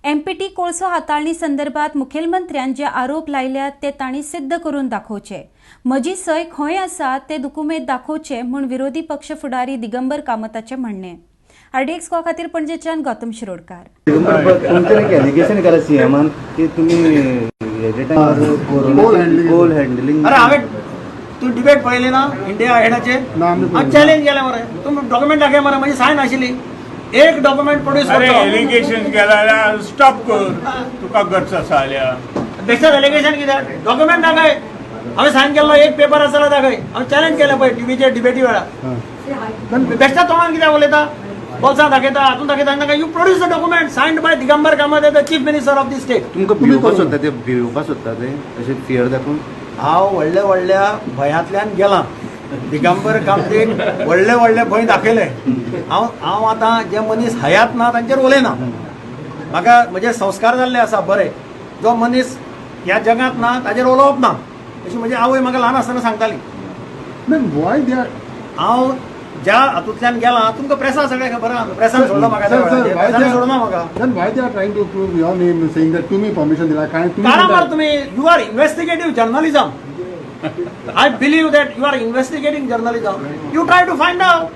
Empty कोळसो हाताळणी संदर्भात मुखेलमंत्र्यान जे आरोप लायल्यात ते तांणी सिद्ध करून दाखोवचे. म्हजी सय खंय आसा ते दुकुमेंत दाखोवचे म्हूण विरोधी पक्ष फुडारी दिगंबर कामताचें म्हणणें. आरडीएक्स गोवा खातीर पणजेच्यान गौतम शिरोडकार. तुमचेर एक एलिगेशन केला सीएमान की तुम्ही हेजे टायमार कोल handling. कोल हँडलिंग. अरे, हांवें तूं डिबेट पळयली ना इंडिया हेडाचेर? ना, आमी हांवें चॅलेंज केलें मरे, तुमी डॉक्युमेंट दाखय मरे. म्हजी सायन आशिल्ली, एक डॉक्युमेंट प्रोड्यूस अरे, करतो. एलिगेशन केला, स्टॉप कर. तुका गट्स आसा जाल्यार. बेश्टेच एलिगेशन कित्याक? डॉक्युमेंट दाखय. हांवें सायन केल्लो एक पेपर आसा जाल्यार दाखय. हांवें चॅलेंज केलें पळय टिवीचेर डिबेटी वेळार. बेश्टा तोंडान कित्याक उलयता? बोल्सां दाखयता, हातून दाखयता. तांकां you produce the document signed by Digambar Kamat, the Chief Minister of the state. तुमकां भिवपा सोदता ते, भिवपा सोदता ते अशें फियर दाखोवन. हांव व्हडल्या व्हडल्या भंयांतल्यान गेलां. दिगंबर कामतीक व्हडले व्हडले भंय दाखयले. हांव आतां जे मनीस हयात ना तांचेर उलयना. म्हाका म्हजे संस्कार जाल्ले आसा बरे. जो मनीस ह्या जगांत ना ताजेर उलोवप ना, अशी म्हजी आवय म्हाका ल्हान आसतना सांगताली. Then why they are हांव ज्या हातूंतल्यान गेलां, तुमकां प्रेसा सगळें खबर आहा. प्रेसान सोडलो म्हाका त्या Sir, sir, वेळार. Why प्रेसान they are, सोडना म्हाका. Then why they are trying to prove your name, saying that तुम्ही परमिशन दिला काय तुम्ही? काढा मार तुम्ही. You are investigative journalism. I believe that you are investigating journalism. You try to find out.